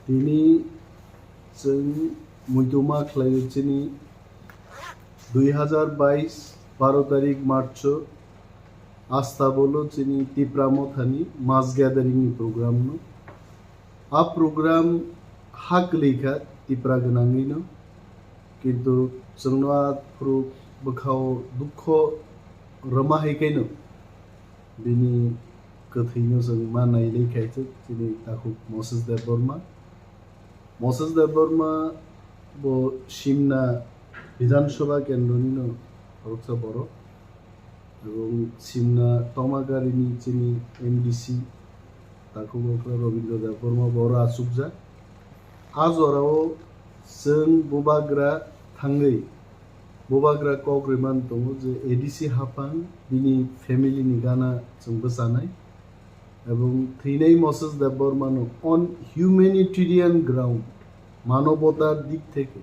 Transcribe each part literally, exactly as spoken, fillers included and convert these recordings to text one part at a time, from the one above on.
Tini chwng muituma khlaio chini dui hazar bais baro tarik March o Astabolo chini Tipra Mothani mass gathering ni program no. A program ha kwlwi kha Tipra gwnangwi no, kintu chwngno a phuru bwkhao dukho rwma hai khaino bini kwthwino chwng ma nailai khaisuk chini takhuk Moses Debbarma. Moses Debbarma bo Simna Bidhan Sabha kendroni no khoroksa borok. Ebong Simna Tomagarini chini M D C takhuk okra Robindra Debbarma bo oro achukjak. A jorao chwng bubagra thangwi bubagra kok rwmani tongo je A D C haphang bini family ni gana chwng bwchanai. Ebong thwinai Moses Debbarma no on humanitarian ground, manobotar dik theke,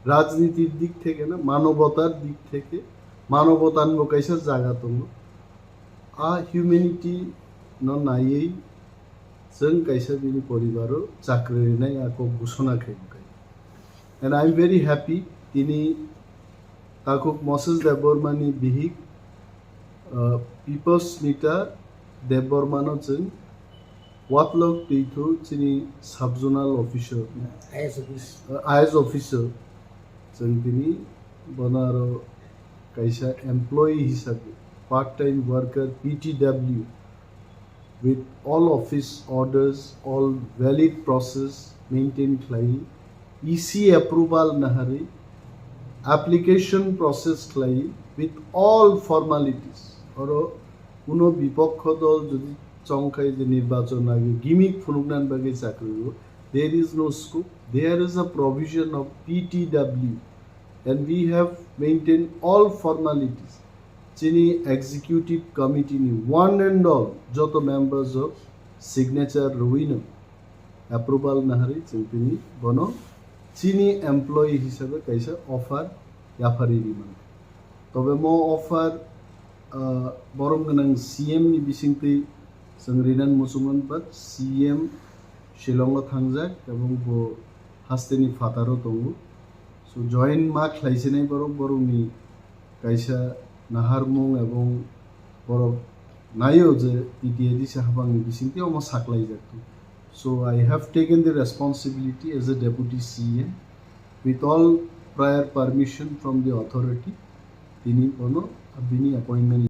rajnitir dik theke na, manobotar dik theke, manobotar bo kaisa jaga tongo. A humanity no naiwi chwng kaisa bini poribaro chakri rinai a kok gusona khaimwkhai. And I am very happy, tini takhuk Moses Debbarma ni bihik, uh, Pipos Nita Debbarma no chwng Watlok Twithu chini sub-zonal officer, I S office. Uh, I S officer, chwng tini bono aro kaisa employee hisabe, part-time worker, P T W, with all office orders, all valid process maintain khlai, E C approval naharwi, application process khlai, with all formalities. Oro kuno bipokho dol jodi chongkhai je nirbachon age gimik phunuknani bagwi chakri o, there is no scope. There is a provision of P T W, and we have maintained all formalities. Chini executive committee ni one and all joto members o signature rwino approval naharwi chwng tini bono chini employee hisabe kaisa offer yapharwi rimani. Tobe mo offer, ah, borom gwnang C M ni bisingtwi chwng rinan muchungmani, but C M Shillong o thangjak ebong bo hasteni phataro tongo. So join ma khlaisinai borok, borokni kaisa naharmung ebong borok naio je T T A D C haphangni bisingtwi omo saklaijak. So I have taken the responsibility as a deputy C M with all prior permission from the authority. Tini bono bini appointment